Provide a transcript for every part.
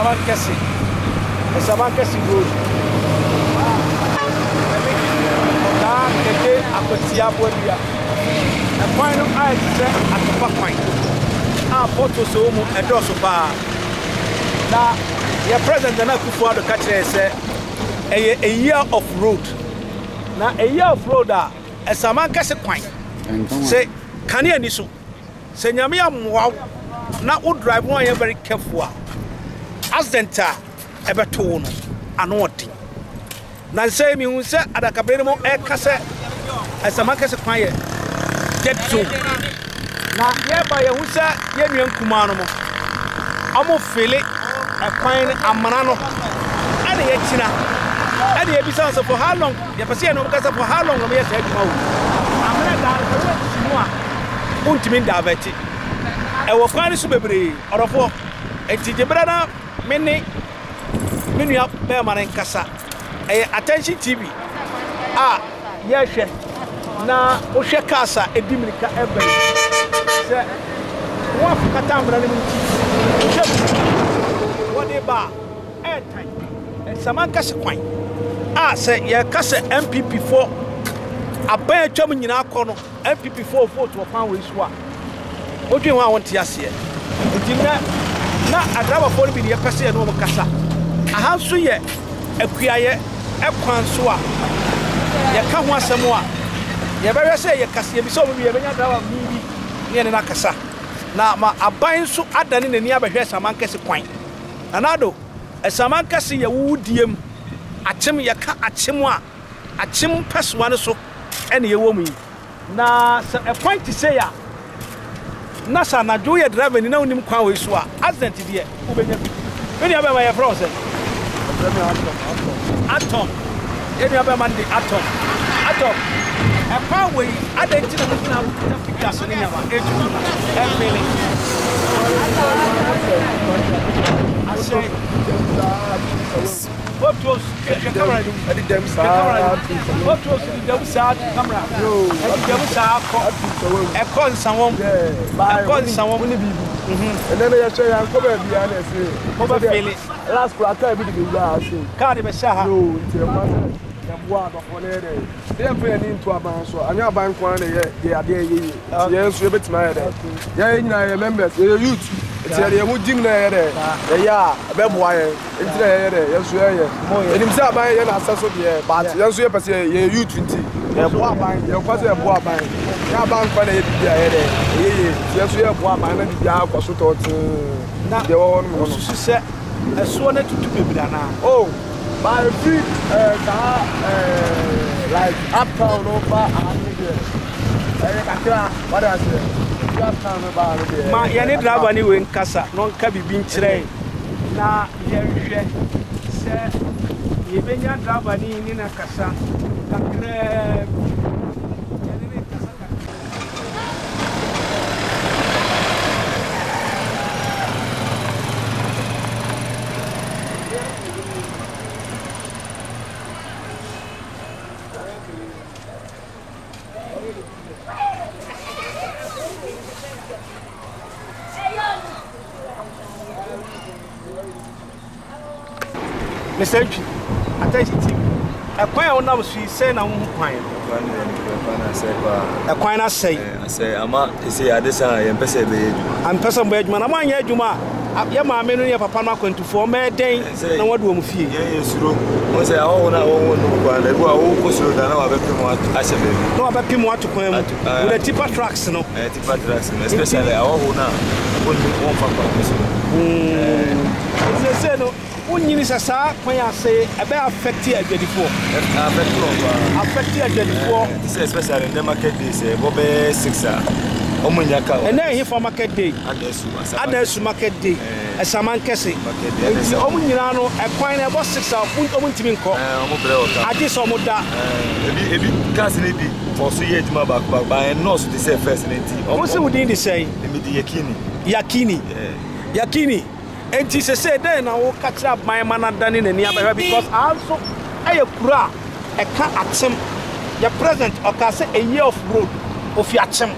Ɛsamankɛse, Ɛsamankɛse road a ɛne Ɔdaa Kɛkɛ Akwatia Boadua. Ɛkwan no ayɛ te sɛ atopa kwan a potholes wɔ mu ɛdɔɔso paa. Na yɛ President Nana Akufo-Addo ka kyerɛɛ sɛ ɛyɛ a year of road. Na a year of road a Ɛsamankɛse kwan sɛ kanea ni so. Sɛ Nyame ammoa wo na wo drive no anyɛ very careful a, accident a ɛbɛto wo no, ano ɔden. Nansa yi mehu sɛ adakabere no mu ɛka sɛ Asamankɛse kwan yɛ dead zone. Na yɛba yɛhu sɛ yɛn nua nkumaa no mo, ɔmo fele ɛkwan no amena no ɛna yɛkyina ɛna yɛbisa wɔn sɛ for how long yɛpɛ sɛ yɛne wɔn kasa for how long na wɔyɛ saa adwuma wɔ amena daa no sɛ wɔasi mu a wontumi ndavɛte. Ɛwɔ kwan no so bebree, ɔdɔfoɔ. Enti gye berɛ na me ne me nua bɛrima no nkasa. Ɛyɛ Attention TV a yɛrehwɛ na wohwɛ cars a ɛdi mmirika ɛba yi. Sɛ wɔakata amena no mu nti, wohwɛ mmirika a wɔde ba a, ɛɛtan. Nsɛmankɛse kwan a sɛ yɛka sɛ NPP foɔ aban atwam nyinaa kɔ no, NPP foɔ vote wɔ kwan wei so a, wodwen ho a wonte aseɛ. Nti nnɛ na adrabafoɔ no bi ne yɛpɛ sɛ yɛne wɔn kasa. Aha nso yɛ akuayɛ kwan so a yɛka ho asɛm a, yɛbɛhwɛ sɛ yɛkasa yɛbisa wɔn bi yɛbɛnya drabani bi ne yɛne no akasa. Na ma aban nso adane n'ani abɛhwɛ Asamankɛse kwan. Nana Addo, Asamankɛse yɛ wo diem, Akyem, yɛka Akyem a, Akyem mpɛsoa no so na yɛwɔ mu yi. Na sɛ ɛkwan te sei a, na sɛ anadwo woyɛ driver ni na wonim kwan wei so a, accident deɛ wobɛnya bi. Me nua bɛrima yɛfrɛ wo sɛn? Wɔfrɛ me Atom, Atom. Atom. Yɛn nua bɛrima no de Atom. Atom, ɛkwan wei adɛn nti na mo nyinaa mokita figures ne nneɛma ɛtumi ɛmfele? Asɛe. Potholes hwɛ camera no mu. Ɛde dɛm Hwɛ camera saa no mu. Potholes de dɛm saa to camera. Ɛde dɛm saa kɔ. Ɛkɔ nsawam. Ɛkɔ nsawam. Wone biribi. Ɛnɛ no yɛhwɛ yɛankɔ baabi a na ɛse. Mobɛfele. Last kora kaa bi de bɛwura ha se. Kaa de bɛhyɛ ha. Yoo nti ɛkwa sɛ yɛboa adɔfoɔ no yɛ dɛ. Sɛ yɛmfa yɛn ani nto aban so a, anyɛ aban nko ara na ɛyɛ yɛ adeɛ a ɛyɛ yie. Nti yɛn nso yɛbɛtumi ayɛ dɛ. Yɛn nyinaa yɛyɛ members, yɛyɛ youth. Nti yɛde yɛn ho gyim na yɛyɛ dɛ, yɛyɛ a ɛbɛboa yɛn. Nti na yɛyɛ dɛ, yɛn nso yɛyɛ. Yɛnim sɛ aban yɛ n'asɛ so deɛ, but yɛn nso yɛpɛ sɛ yɛyɛ youth nti yɛboa aban. Yɛkɔ sɛ yɛboa aban. Nyɛ aban nko ara na ɛyɛ biribi a ɛyɛ dɛ, ɛyɛ yie. Nti yɛn nso yɛboa aban na biribiara akɔ so tɔɔtee. Na Deɛ ɛwɔ hɔ nom no. wosusu sɛ ɛsoɔ no atutu bebree anaa? Oh! Ba efiri ɛɛ saa ɛɛ like uptown no ba aha no deɛ ɛyɛ kakra wade aseɛ efiri uptown no ba ha no deɛ. Ma yɛne driver ne wei nkasa na ɔnka biribi nkyerɛ yɛn na yɛnhwɛ sɛ yɛbɛnya driver ne ne no akasa kakraa bi. Yɛne ne nkasa kakra. Mr. Ntwi, Attention TV, ɛkwan a wonam so yi sɛn na wohu kwan no? Kwan no yɛ nokorɛ, kwan no asɛe paa. Ɛkwan no asɛe. Asɛe, ama ɛsɛ ade sa a yɛmpɛ sɛ ɛbɛyɛ adwuma. Ampɛ sɛ mobɛyɛ adwuma na moanyɛ adwuma a, yɛ maame no ne yɛ papa no akwantufoɔ wɔbɛyɛ dɛn na wɔde wɔn fie? Yɛn yɛ suro. Wɔn sɛ ahɔho no a wɔwɔ nom kwan no, ebi wɔ a wokɔ suro da na wɔabɛpem wo ahyɛ baabi. Na wɔabɛpem wo ato kwan mu with the tipper trucks no. Ɛɛ tipper trucks no, especially ahɔho no a wɔnnim wɔmfa kwan no so no. Nti seesei no, Wonyini sɛ saa kwan ase yi ɛbɛ affect adwadifoɔ. Ɛ affect wɔn paa. Affect adwadifoɔ. Ɛɛ te sɛ especially ndɛ market day sɛ ɛbɔ bɛyɛ 6 a wɔn nnya car. Ɛnɛ ɛhefa market day? Adasu Asaman. Adasu market day. Ɛsaman kɛse. Market day. Nti wɔn nyinaa no ɛkwan no ɛbɔ 6 a wɔn ntumi nkɔ. Ɛɛ wɔn brɛ wɔ car. Agye sɛ wɔn da. Ɛɛ ebi ebi cars no bi fɔ so yɛ adwuma baako baako but ɛnnɔɔso te sɛ first no nti. Wo se wo din de sɛn? Me de Yakini. Yakini. Yakini. Enti sesei dɛn na woka kyerɛ aban ma no adane n'ani abɛhwɛ because aha nso yɛ kuro a ɛka Akyem. Yɛ president ɔkaa sɛ a year of road ofi Akyem.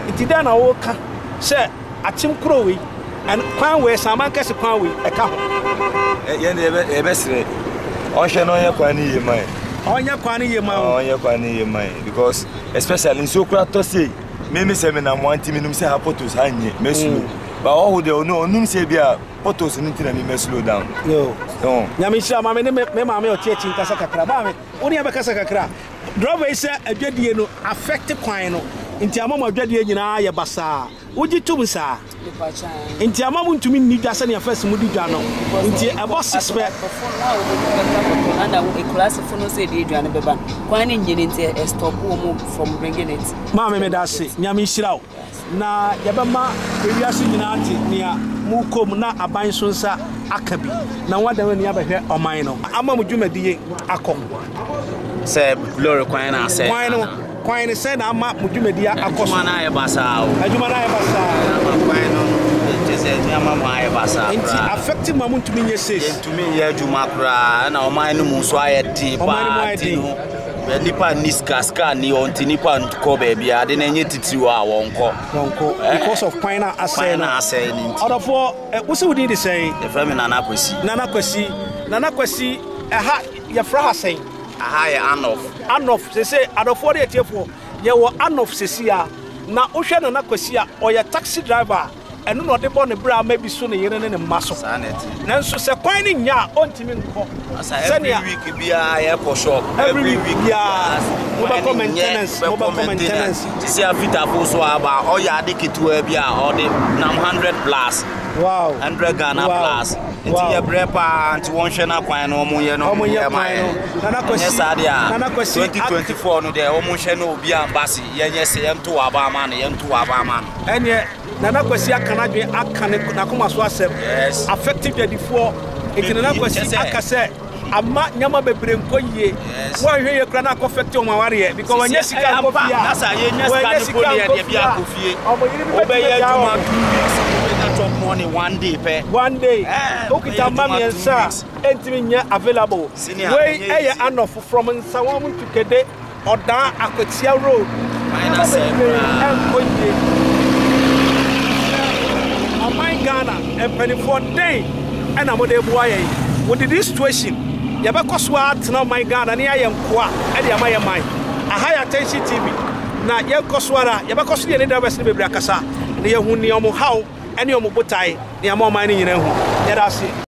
Nti dɛn na woka sɛ Akyem kuro wei Ɛn kwan wei Saman kɛse kwan wei ɛka ho. Yɛn deɛ yɛbɛsrɛ ɔnhwɛ na ɔnyɛ kwan no yie ma yɛn. Ɔnyɛ kwan no yie ma wo. Ɔnyɛ kwan no yie ma yɛn because especially nsuo kora tɔ sei me me sɛ menam hɔ nti menim sɛ ha potholes ha nye mɛ slow mm. Ba ɔho deɛ ɔno ɔnum sɛ bi a potholes no nti na me mɛ slow down. Yo. Nyame nhyira maame ne me maame ɔte akyi nkasa kakra maame wo ne yɛbɛkasa kakra driver yi sɛ adwadie no affect kwan no nti ama mo adwadie nyinaa yɛ basaa. Wogye tom saa? Nti ama montumi nni dwa sɛnea first modi dwa no. Nti ɛbɔ 6 pɛ. Maame meda ase. Nyame nhyira wo. Na yɛbɛma ewiase nyinaa ate nea mokɔ mu na aban nso nsa aka bi na wɔadan ani abɛhwɛ ɔman no. Ama mo dwumadie akɔ. Sɛ lorry kwan na asɛe. Kwan no. Kwan no sɛn na ama mo dwumadi akɔ so? Adwuma no ayɛ basaa o. Adwuma no ayɛ basaa. Ama kwan no kyerɛ sɛ nneɛma mu ayɛ basaa koraa. Nti affect ma montumi nyɛ sales? Yɛntumi nyɛ adwuma koraa ɛna ɔman no mu nso ayɛ den paa. Ɔman no mu ayɛ den. Nti no nipa nni sika, sika nni hɔ nti nipa nkɔ baabi a ade no ɛnyɛ titiriw a wɔnkɔ. Wɔnkɔ because of kwan no asɛe no. Kwan no asɛe no nti. Ɔdɔfoɔ, wo se wo din de sɛn? Yɛfrɛ me Nana Kwasi. Nana Kwasi. Nana Kwasi, ɛha yɛfrɛ ha sɛn? Aha yɛ Anof. Anof sese adɔfoɔ ne atiefoɔ yɛwɔ Anof sesi a na wohwɛ Nana Kwasi a ɔyɛ taxi driver a ɛno na ɔde bɔ ne bra ama bi so ne yere ne ne mma so. Saa na ɛte. Nanso sɛ kwan no nnya a ɔntumi nkɔ. Asa every week biara yɛkɔ shop. Every week biara mobɛkɔ maintenance mobɛkɔ maintenance. Sisi afitafo so aba ɔyɛ ade ketewa bi a ɔde nam 100 plus. Wow. 100 Ghana wow. plus. Nti yɛ brɛ paa nti wɔn hwɛ na kwan no wɔn yɛ no wɔn yɛ kwan no. Nana Kwasi Ɛnyɛ saa deɛ a Nana Kwasi 2024 no deɛ wɔn hwɛ no obi a mbase yɛn nyɛ sɛ yɛn to wɔ aba ama no yɛn to wɔ aba ama no. Ɛneɛ Nana Kwasi aka n'adwene aka ne n'akoma so asɛm. Yes. Affective dwadifoɔ nti Nana Kwasi aka sɛ ama nneɛma bebree nkɔ yie. Wɔanhwɛ yie koraa na akɔ affect wɔn awareɛ because wɔnyɛ sika nkɔ fie a. Nasa yɛnya sika no po deɛ deɛ bi akɔ fie. Wobɛyɛ adwuma 2 weeks wobɛnya chop money one day pɛ. One day. Wokita mma mmiɛnsa a ɛntumi nyɛ available. Wei ɛyɛ anɔfo from Nsawam to Kede. Ɔdaa Akwatia Road nneɛma bebree ɛnkɔ yie. Sɛ ɔman Ghana mpaninfoɔ dɛn ɛna mode boa yɛn with this situation? Yɛbɛkɔ so ara atena ɔman Ghana na yɛayɛ nkoa ɛde ama yɛn man. Aha yɛ Attention TV na yɛnkɔ so ara yɛbɛkɔ so ne yɛne drivers no bebree akasa na yɛahu nea wɔn haw ɛne wɔn botae na yɛama ɔman no nyinaa ahu. Yɛda ase.